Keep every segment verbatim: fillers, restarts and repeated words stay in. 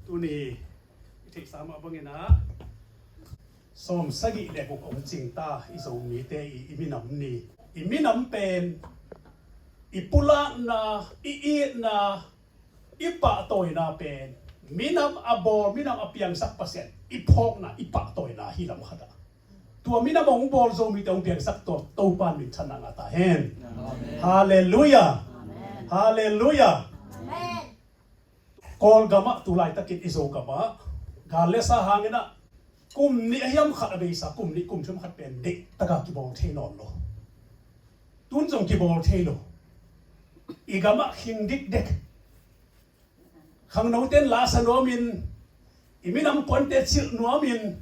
Tuni i theihsa mah bangin ah sawm sagih le guk om cing ta i Zomite i, i minam ni. I minam pen i pulakna, i itna, i pahtawina pen minam a bawl, minam a piangsak Pasian i phawkna, i pahtawina hi lam khat ah. Tua minam a hong bawl Zomite hong piangsak tua Topa in minthanna ngah ta hen. Amen. Halleluiah. Amen. Halleluiah. Amen. Kawlgam ah tu laitakin i Zogam ah gal le sa hangin ah kum nih a hiam khat a beisa, kum nih kum thum khat pen deih taka kibawl thei nawn lo. Tun zong kibawl thei lo. I gam ah khing dikdek. Khangnote in la sa nuamin, i minam puante cilh nuamin,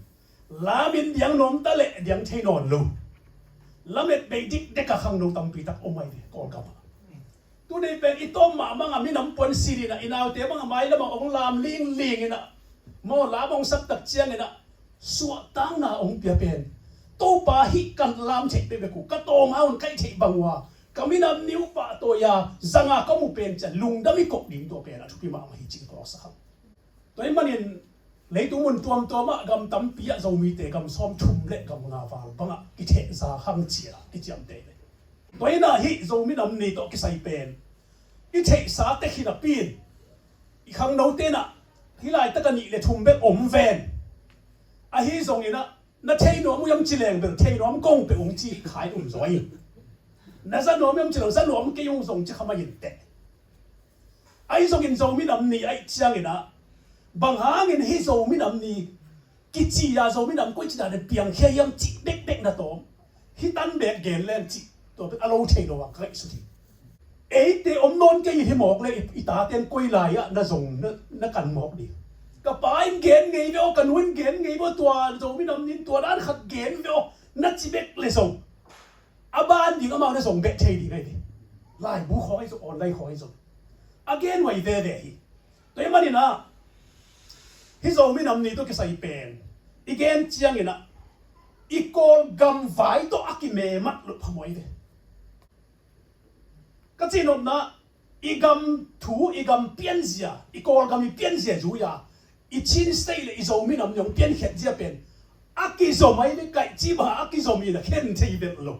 lamin diang nuam ta leh diang thei nawn lo. Lamet bei dikdek a khangno tampi tak om ahi ve Kawlgam ah. Tunei pen i tawm mahmah a minam puan sin in ah i naute bang a mailam ah hong lam lingling in ah, maw, lam hong sak tak ciangin ah suahtakna hong pia pen, Topa, hih kan lam theih bekbek uh, ka tawng a hong kaih theih bang uh a, ka minam ni uh pahtawi a zanga ka mu pen ciang lungdam i kok ding, tua pen a thupi mahmah hi cih ka lawhsa kha. Tua ahih manin leitung mun tuamtuam ah gam tampi ah Zomite gam sawmthum le gam nga val bangah kithehza hang ci-a kiciamteh hi. Tua in ah hih Zomi Nam Ni tawh kisai pen i theihsa tek hi napi in, i khangnote in ah hih laitak a nih le thum bek om ven. Ahi zongin ah na thei nuam uh hiam ci leng bel thei nuam kong peuh ung ci khai um zaw hi. Na za nuam hiam ci leng za nuam kei ung zong ci kha mah inteh. Ahi zongin Zomi Nam Ni ahih ciangin ah, bang hangin hih Zomi Nam Ni kici a, Zomi Nam koici dan in piangkhia hiam cih bekbek na tawm. Hih tan bek gen leng cih tua bek a lo thei lo a ka ngaihsut hi. Eite om nawn kei hi mawk le i, i taten koi lai ah na zong na, na kan mawk ding. Ka pa in gen ngei ve aw, ka nu in gen ngei ve aw, tua Zomi Nam Ni in tua dan khat gen ve aw na ci bek le zong a ban ding amau na zong beh thei ding ahi ve. Laibu khawng ahi zong, online khawng ahi zong a gen huai veve hi. Tua ahih manin ah hih Zomi Nam Ni tawh kisai pen i gen ciangin ah i Kawlgam vai tawh a kimemat loh phamawh ahi ve. Ka cihnopna, i gam thu, i gam pianzia, i Kawlgam i pianzia zui a, i Chin State le i Zomi Nam Ni hong piankhiat zia pen a kizom ahi ve, kaihci bang a kizom in a khen thei vet lo.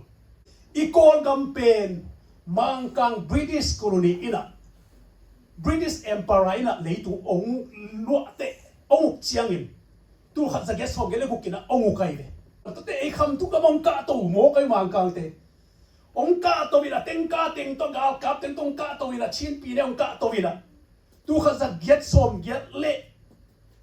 I Kawlgam pen Mangkang British colony in ah, British Emperor in ah leitung hong luahteh hong uk ciangin tulkhat zagiat sawmgiat le guk in ah hong uk ahi ve. Tuate ei Khamtung gam hong kahto mawk ahi Mangkangte. Hong kahto in ah, tengka teng tawh, galkap teng tawh hong kahto in ah, Chin pine hong kahto in ah, tulkhat zagiat sawmgiat le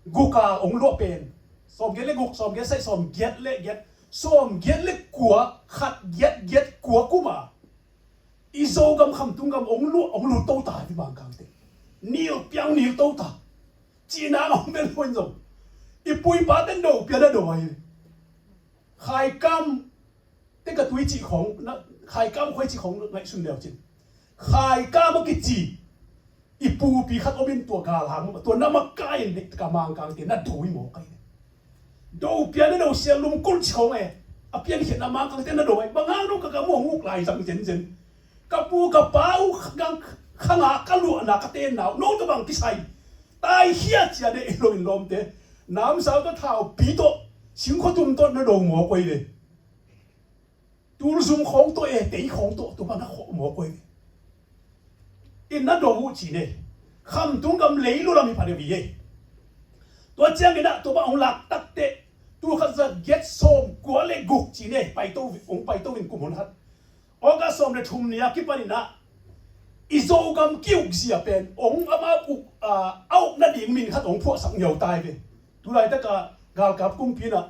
guk a hong luah pen, sawmgiat le guk, sawmgiat sagih, sawmgiat le giat, sawmgiat le kua, khat giat giat kua kum a i Zogam Khamtung gam hong luah, hong lut to ta hi Mangkangte. Nil piang nil to ta. Cihna hong bel huan zong i pu i pate in do pia na do ahi. Khaikam te ka tui cih khawng, na, Khaikam khuai cih khawng ngaihsun leu cin. Khaikam a kici i pupi khat om in tua galhang, tua na makai in dek ka Mangkangte na do hi mawk ahi. Do pia na do sial lum kulh cih khawng e. A piankhiatna Mangkangte na do ahi. Bang hang no ka gam uh hong uk lai zang zenzen. Ka pu ka pa uh khang, khang a ka luahna ka tenna uh no tawh bang kisai. Taikhia cia de i lo in lawmte. Namsau tawh thaupi tawh singkhuatum tawh na do mawk ahi ve. Tulzum khawng tawh e, tei khawng tawh, tua bang na khawh mawk uh hi. In na do uh ci ne. Khamtung gam lei lua lam hi pha deuh hi e. Tua ciangin ah tua bang hong lak takteh tulkhat zagiat sawmkua le guk ci ne, paito, hong paito in kum hon khat. August sawm le thum ni a kipan in ah i Zogam ki-uk zia pen hong ama uk, a, a uk nading min khat hong phuahsak ngiau tai ve. Tulaitak a galkap kumpi in ah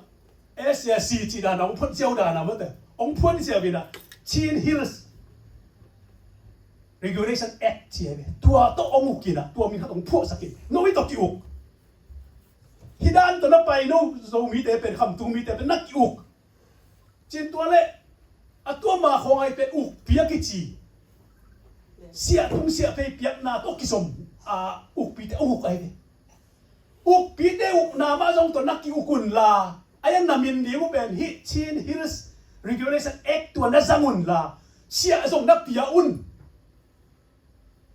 S A C cih dan a hong phuat ziau dan a mate. Hong phuat ziau in ah Chin Hills Regulation Act ci hi ve. Tua tawh hong uk in ah, tua min khat hong phuahsak in. No i tawh ki-uk. Hih dan tawh na pai no Zomite pen, Khamtung mite pen na ki-uk. Cin tua le a tua ma khawng ahi pen ukpi a kici. Siah tung siah phei piakna tawh kizom a ukpite a uk ahi ve. Ukpite ukna mah zong tawh na ki-uk unla, a iang na min ding uh pen hih Chin Hills Regulation Act tua na zang unla, siah zong na pia un.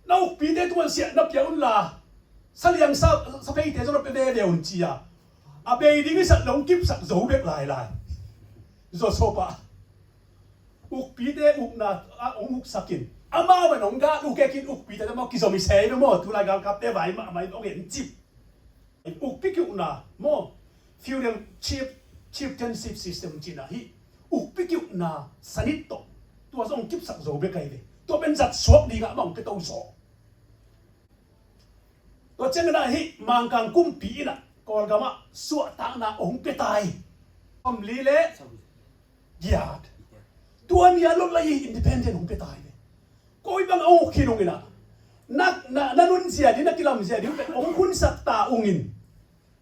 Na ukpite tungah siah na pia unla, Saliang sa, sa pheite zong na pe veve un ci a, a bei ding i sak dong kipsak zo bek lailai. Zawsop ah ukpite ukna a hong uksak in, amau in hong gah uk ekin ukpite zong maw kizom i sei ve maw. Tulai galkapte vai mahmah in hong en cip. Ukpi kiukna maw, feudal chief, chieftainship system cina hi. Ukpi kiukna sanit tawh tua zong kipsak zo bek ahi ve. Tua pen zat suak dingah amah hong pe to zaw. Tua ciangin ah hih Mangkang kumpi in ah Kawlgam ah suahtakna hong pia ta hi. Sawmli le giat. Tua ni a lot lai independent hong pia ta hi ve. Koi bang a hong khin hong in ah, na, na, na nun zia ding, na kilam zia ding hong hunsak ta hong in.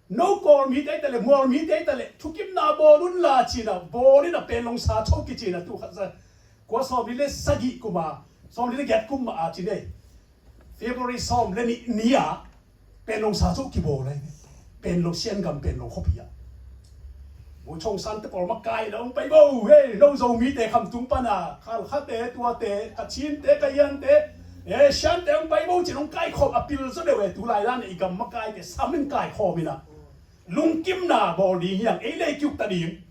No Kawl mite hi ta leh, Mual mite hi ta leh, thukimna bawl un la cina, bawl in a Panglong sa cho kicina tu khat za. Kua sawmli le sagih kum a, sawmli le giat kum a cina. February sawm le nih ni a Panglong sa cho kibawl lai. Panglong Siangam Panglong khuapi a. Bu Chong San te pawl makai na hong pai bo, hei, no Zomite khamtung pana, Khalkhate, tuate, Kachinte, Kayiante, eh, Siante hong pai bo, cin hong kaikhawm a pil zaw deuh e, tulai dan i gam makaite, sam in kaikhawm in a. Lungkimna bawl ding hiang, ei lei kiuk ta ding.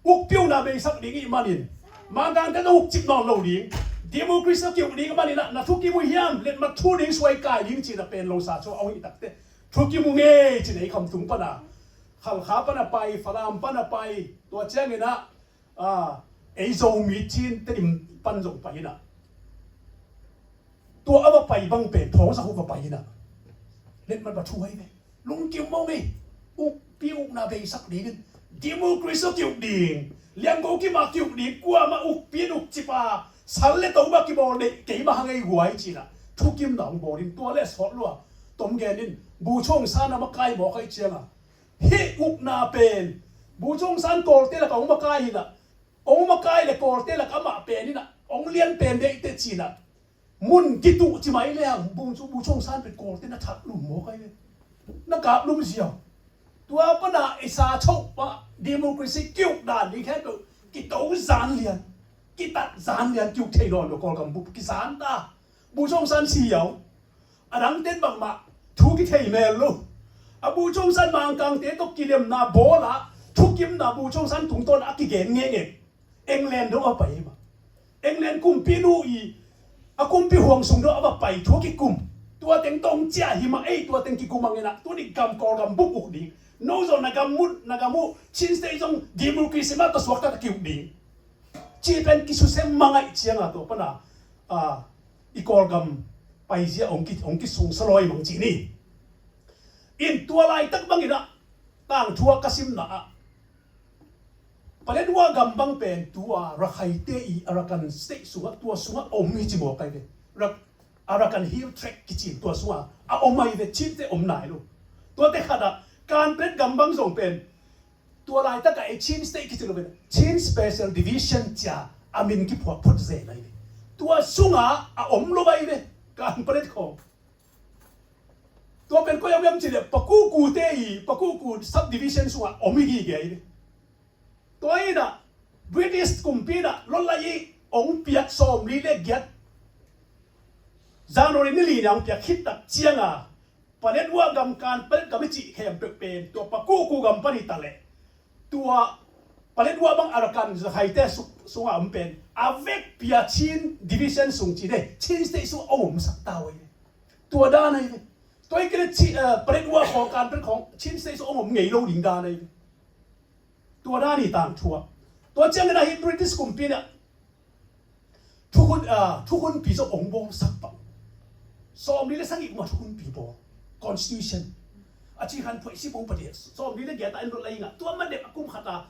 Ukpiuna beisak ding i manin. Mangkangte na ukcip nawn lo ding. Democracy na kiuk ding manin a, na thukim uh hiam, letmat thu ding suai kai ding cin a Panglong sa cho a hong i takte. Thukim uh ngei cin ei khamtung pana. Khalkha pana pai, Falam pana pai, tua ciangin ah, ah, ei Zomi cin Tedim pan zong pai in ah. Tua a va pai bang pen thawngsak uh va pai in ah. Letmat va thu hai ve. Lungkim mawng ei. Ukpi ukna beisak dingin. Democracy kiuk ding. Liangko kima kiuk ding. Kuama ukpi in ukcipa. Sal le to ba kibawl dei. Keima hang ei guai cina. Thukimna hong bawl in tua le sawt lua. Tom gen in. Bu Chong San a makai mawk hai cianga. Hih ukna pen Bu Chong San Kawlte lak a hong makai hi na, hong makai le Kawlte lak amah pen hi na, hong lian pen deihte ci na, mun kituh ci mai le hang Bu Chong, Bu Chong San pen Kawlte na that lum maw kai ve? Na kap lum ziau. Tua pana i sa choh pa democracy kiuk dan ding khempeuh kito zan lian, kitat zan lian, kiuk thei nawn lo Kawlgam bup kizan ta. Bu Chong San si ziau. A dangten bangmah thu kithei mel lo. A Bu Chong San Mangkangte tawh kilemna bawla thukimna Bu Chong San tungtawn a kigen ngengek. England dong a pai hi mah. England kumpinu i a kumpi huang sung dong a va pai thu a kikum. Tua teng tong cia hi mah ei, tua teng kikum ang ina. Tua ni gam Kawlgam bup uk ding. No zaw na gam mut, na gam uh Chin State zong democracy mah tawh suakta ka kiuk ding. Ci pen kisusem mangaih cianga tua pana, a, i Kawlgam paizia hong ki, hong kisung saloi mang ci ni. In tua laitak bangin ah tangthua ka simna ah Paletwa gam bang pen tua Rakhaite i Arakan State sungah, tua sungah om hi ci maw kai ve. Rak-, Arakan Hill Tract kicin tua sungah a om ahi ve, Chinte om nai lo. Tuate khatah Kanpalet gam bang zong pen tua laitakah ei Chin State kici lo ve, Chin Special Division cia a min kiphuak phot zen ahi ve. Tua sungah a om lo ahi ve, Kanpalet khawng. Tua pen koi a om hiam cih leh Pakukute i, Pakuku subdivision sungah om hi gige ahi ve. Tua inah British kumpi inah lotlai i hong piak sawmli le giat January ni li nia hong piak khit tak cianga Paletwa gam Kanpalet gam i cih khempeuh pen tua Pakuku gam pan hi ta leh tua Paletwa bang Arakan Rakhaite sungah om pen a vekpi a Chin Division sung ci dei, Chin State sung a omsak ta uh ahi ve. Tua dan ahi ve. Tua hi kei le Paletwa khawng Kanpalet khawng Chin State sung a om ngei lo ding dan ahi ve. Tua dan hi tangthu ah. Tua ciangin ahi British kumpi inah thukhun, ah, thukhunpi zong hong bawlsak pah. Sawmli le sagih kum a thukhunpi bawl. Constitution. A ci khan phuaih si bawng pate sawmli le giat a en dot lai ngah. Tua man deuh a kum khat a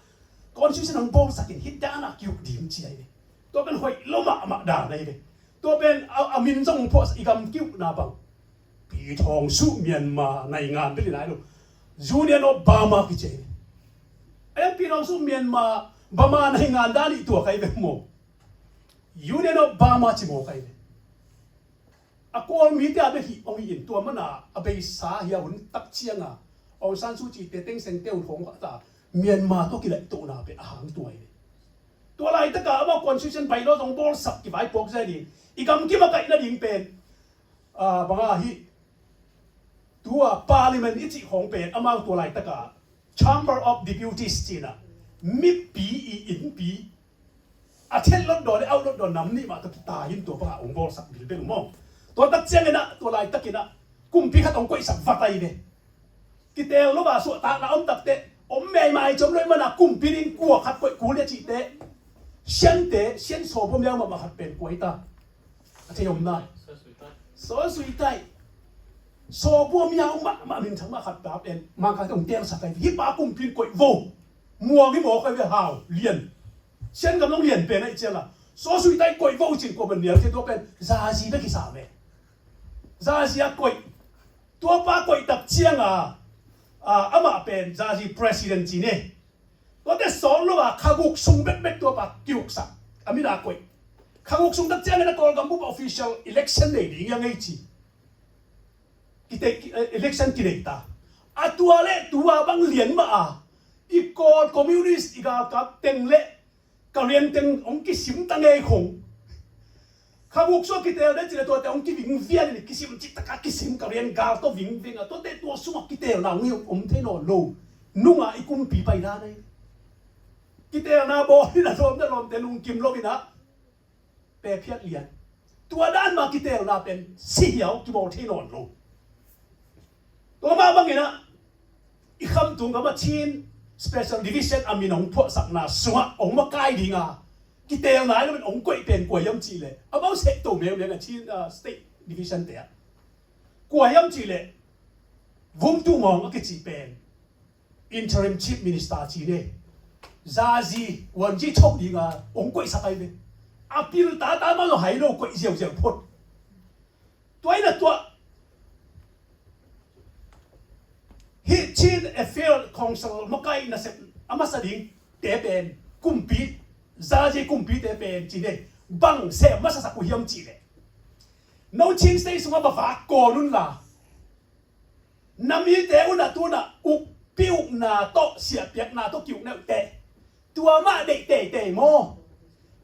constitution hong bawlsak in hih dan a kiuk ding ci ahi ve. Tua pen hoih lo mahmah dan ahi ve. Tua pen a, a min zong hong phuahsak i gam kiukna bang. ပြည်ထောင်စုမြန်မာနိုင်ငံ bel hi nai lo. Union of Burma kici ahi ve. Ahi ပြည်ထောင်စုမြန်မာ Burma နိုင်ငံ dan hi tua kai ve maw. Union of Burma ci maw kai ve. A Kawl mite a bek hi hong hi in tua mana a beisa hi a hun tak cianga Aung San Suu Kyi te Thein Sein te hun hong kha ta Myanmar tawh kilaih tohna pen a hang tua hi ve. Tua laitaka ama constitution bylaw zong bawlsak kivaipuak zia ding i gamkim a kaihna ding pen, ah, banga hi Tua Parliament i cih khawng pen amau tua laitaka Chamber of Deputies cinah mipi i innpi a then London le out London nam nih mah tawh kitai in tua bangah hong bawlsak bilbel maw. Tua tak cianginah tua laitakinah kumpi khat hong koihsak vat ahi ve. Kitel lo a suahtakna om takteh om meimai com lo i mana kumpi ding kua khat koih kul le cihteh Siante Sian sawbua miau mahmah khat pen kuai ta. A thei om nai. Saw sui tai. Sawbua miau mahmah minthang mah khat pa pen mangkang tong telsak ai hi pa kumpi in koih vo. Muang i mawk ai ve hau lian. Sian gam long lian pen ai ciala saw sui tai koih vo cin kua man nial thei tua pen zazi bek i sa ve. Zazi a koih. Tua pa koih tak cianga amah pen zazi president ci ne. Tuate sawt lo a khaguk sung bekbek tua pa kiuksak a mina koih. Khaguk sung tak ciangin a Kawlgam bup official election nei ding ia ngei ci. Kite election kinei ta. A tua le tua bang lian mah a i Kawl communist i galkap teng le Karen teng hong kisim ta ngei khong. Kha buk sua kitel de cile tuate hong kiving vian in kisim cik taka kisim Karen gal tawh vingving a tuate tua sungah kitelna hong hi om thei nawn lo. Nunga i kumpi pai dan ahi. Kitelna bawl in a lawm na lawmte lungkim lo in a pephiat lian. Tua dan mah kitelna pen sihiau kibawl thei nawn lo. Tua mah bangin ah i Khamtung gam a Chin Special Division a min hong phuahsakna sungah hong makai dinga kitelna in a min hong koih pen kua hiam cihleh amau seh to meumeu a Chin State Division te ah kua hiam cihleh Vumtuhmawng a kici pen Interim Chief Minister ci ne. Zazi wanzi thok dinga hong koihsak ai ve. A pil tata mah lo hai lo koih ziauziau phot. Tua in a tua hih Chin Affairs Council makai nasep a masa ding te pen kumpi zazi kumpi te pen ci ne. Bang sem masasak uh hiam cihleh no Chin State sungah bavak kawn unla na mite unah tunah ukpi ukna tawh siahpiakna tawh kiuk neuhteh tua mah deih teitei maw?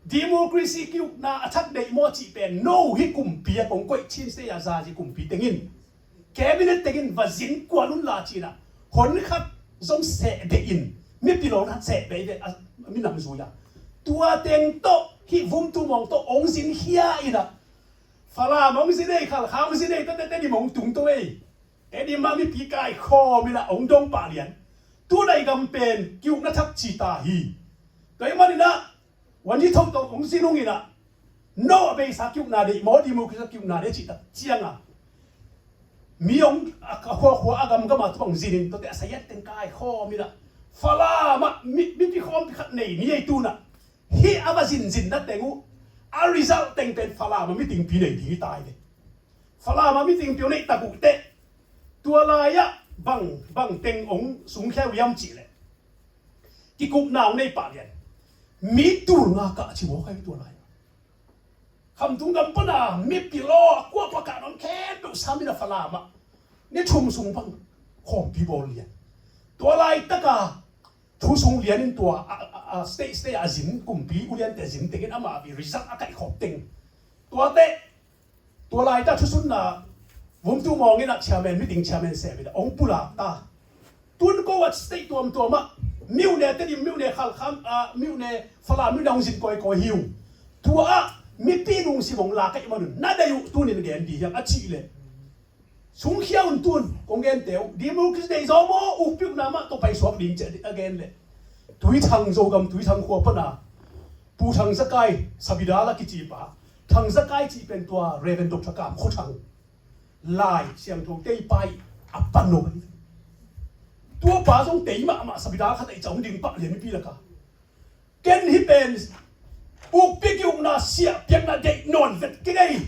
Democracy kiukna a thak deih maw cih pen no hi kumpi a kong koih Chin State a zazi kumpi tengin cabinet tengin va zin kuan unla cinah hon khat zong seh deih in mipi lawn khat seh bei ve a minam zui a tua teng tawh hih Vumtuhmawng tawh ong zin hia inah Falam ong zin ei, Khalkha ong zin ei, tate Tedim ong tung to ei. Tedim mah mipi kaikhawm inah ong dong pah lian. Tunai gam pen kiukna thak ci ta hi. Tua ih maninah wanzi thok tong ong zin ung inah no a beisa kiukna deih maw democracy kiukna deih cih tak cianga mi ong a khuakhua a gamgama tua ong zinin tuate a sayat teng kaikhawm inah Falam ah mipi khawmpi khat nei ni ei tunah hih a va zinzinna teng uh a result teng pen Falam a mitingpi nei ding hi tai ve. Falam a mitingpi uh neih tak uh teh tua lai-ah bang bang teng ong sungkhia uh hiam cihleh kikupna ong nei pah lian mi tul nga kah ci mawk ai tua lai-ah Khamtung gam pana mipi law a kuakua kah nawn khempeuh sam inah Falam ah ni thum sung bang khawmpi bawl lian. Tua laitaka thu sung lianin tua a state state a zin kumpi uliante zin tengin amah a result a kaihkhawp teng. Tuate tua laita thusunna Vumtuhmawng inah chairman meeting chairman sem inah ong pulak ta. Tun ko a state tuamtuam ah miune Tedim miune Khalkham miune Falam miune ong zin kawikawi hi uh. Tua ah mipi nungsim ong la kaih manun na dei uh tunin gen di hiam a cihleh sungkhia un tun kong gente uh democracy dei zaw maw ukpi ukna mah tawh paisuak ding ceh a gen leh Tuithang Zogam Tuithang khua pana Pu Thang Zakai Sabidal a kici pa Thang Zakai cih pen tua Reverend Doctor Kam Khua Thang lai siangtho tei pai a pan lo. Tua pa zong tei mahmah Sabidal khat a i cawng ding pah lian mipi laka ken hi pen ukpi kiukna siahpiakna deih nawn vet kidei.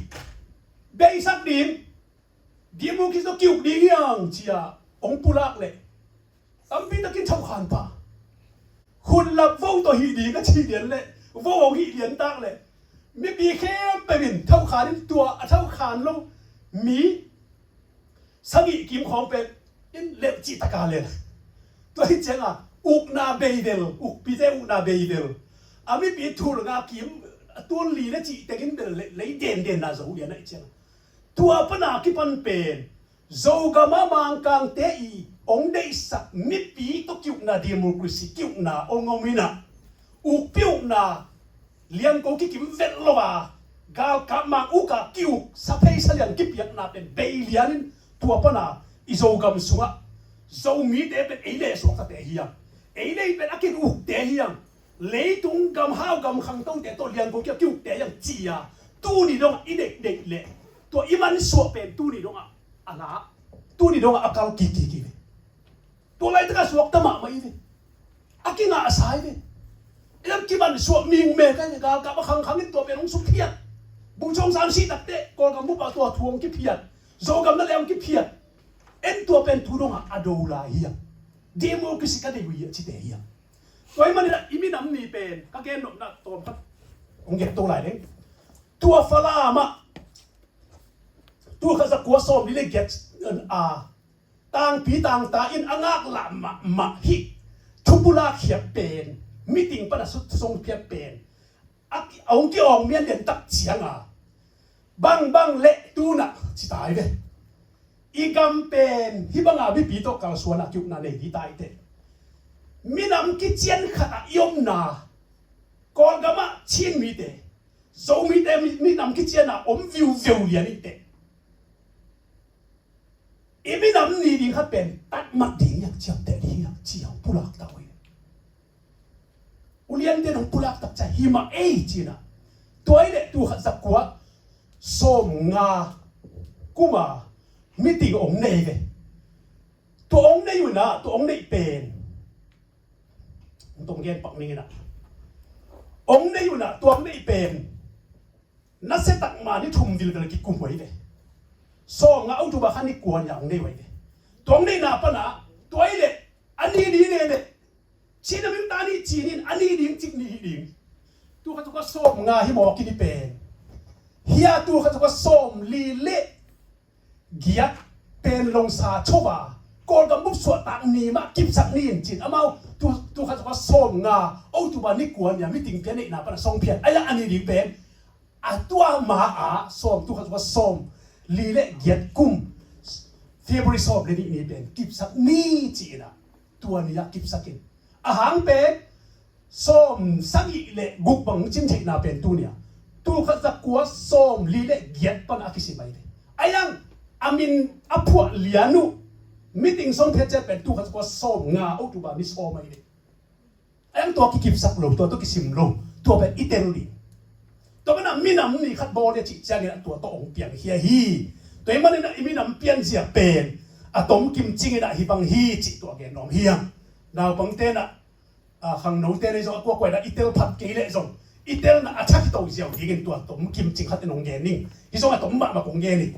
Beisak ding Democracy tawh kiuk ding hiang cia ong pulak leh tampi takin thokhan pah. Khunlap vo tawh hih ding a cih lian leh vo ong hih lian tak leh mipi khempeuh in thokhan in tua a thokhan lo mi sagih kim khawng pek in lelh cih taka lel. Tua hi cianga ukna beivel ukpite ukna beivel a mipi thulnga kim a tun li le cih tengin bel lei dendenna zo lian ahi cianga tua pana kipan pen Zogam a Mangkangte i hong deihsak mipi tawh ki-ukna, democracy ki-ukna hong om inah, ukpi ukna liangko kikim vet lo a, galkap mang uk a ki-uk, saphei salian kipiakna pen bei lianin tua pana i Zogam sungah Zomite pen ei le suaktate hiam, ei le pen a kin ukte hiam, leitung gam hau gam khangtote tawh liangko kia ki-ukte hiam ci-a tuni dongah i deihdeih leh tua i mansuah pen tuni dongah a la, tuni dongah a kal kikiki ve. Tua laitakah suakta mahmah i ve. A kingahsa i ve. Ilam kimansuah mingme ka i ve. Galkap a khangkhang in tua pen hong suphiat. Bogyoke Aung San sih takte Kawlgam bupa tua thu hong kiphiat. Zogam na le hong kiphiat. En tua pen tu dongah a do lai hiam? Democracy ka deih uh hi a cite hiam? Tua i maninah i minam ni pen ka gen nopna tawm khat hong gen to lai deng. Tua Falam ah tul khat za kua sawmli le giat a tangpi tangta in a ngaklah mahmah hih thupulak khiat pen, miting pana sut song phiat pen a hong ki-awng mian lian tak cianga bangbang leh tunah ci tai ve. I gam pen hih banga mipi tawh kalsuana ki-ukna nei di tai teh. Minam kician khatah i omna, Kawlgamah Chin mite, Zomite mi- minam kiciana om viuveu lian i teh. I minam ni ding khat pen tatmat ding hiam, ciamteh ding hiam ci-a hong pulak ta uh hi. Uliante nong pulak tak cia himah ei cinah. Tua i leh tul khat za kua sawmnga kuma miting ong nei ve. Tua ong nei unah tua ong neih pen ong tong gen pak ninginah ong nei unah tua ong neih pen nasia tak mah ni thum vilvel kikum huai ve. Sawmnga October kha ni kua ni a hong nei huai ve. Tua hong neihna pana tua i leh a ni ni ne leh Chin a mil ta ni cinin a ni ding cik ni hi ding. Tul khat za kua sawmnga hi mawk i ni pen. Hia tul khat za kua sawmli le giat pen longsa chova Kawlgam bup suahtak ni mah kipsak ni in cin amau tul khat za kua sawmnga October ni kua ni a miting pia neihna pana song phiat ai a ni ding pen a tua ma a sawm tul khat za kua sawmli le giat kum February sawm le nih ni pen kipsak ni ci-inah tua ni a kipsak in a hang pen sawm sagih le guk bang cin theihna pen tunia tul khat za kua sawmli le giat pana a kisim ai ve. Ai ang a min a phuah lian uh miting song phiat ciat pen tul khat za kua sawmnga October ni sawm ai ve. Ai ang tua kikipsak lo, tua tua kisim lo, tua pen i tel ding. Tua mana minam ni khat bawl le cih ciangin a tua tawh ong piang hi ahi. Tua i maninah i minam pianzia pen a tom kim cinginah hi bang hi cih tua gen nuam hiam? Naupang tenah a khangno te nei zong a kuakuaina i tel phat kei leh zong i telna a thak i to ziau dingin tua tom kim cing khat in hong gen ning. Hi zong a tom mahmah kong gen ning.